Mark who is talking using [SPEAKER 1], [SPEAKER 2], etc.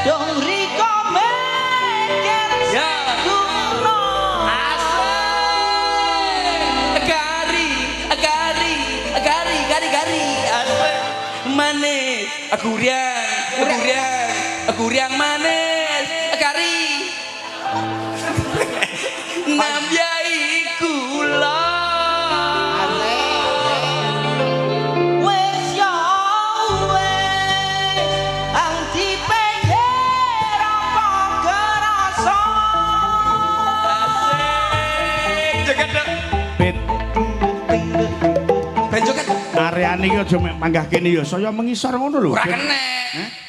[SPEAKER 1] Dong riko mikir
[SPEAKER 2] Ya.
[SPEAKER 1] guna.
[SPEAKER 2] Asik. Gari, gari, gari, gari, gari. Asik. Manis, guriang, guriang, guriang manis, gari. Nambyai kula.
[SPEAKER 1] Wis ya wis ang dipikir apa kerasa.
[SPEAKER 2] Asik. Joget dong.
[SPEAKER 3] Ben
[SPEAKER 2] Ben joget.
[SPEAKER 3] Areane iki aja mek panggah kene ya saya mengisor ngono lho.
[SPEAKER 2] Ora kenek.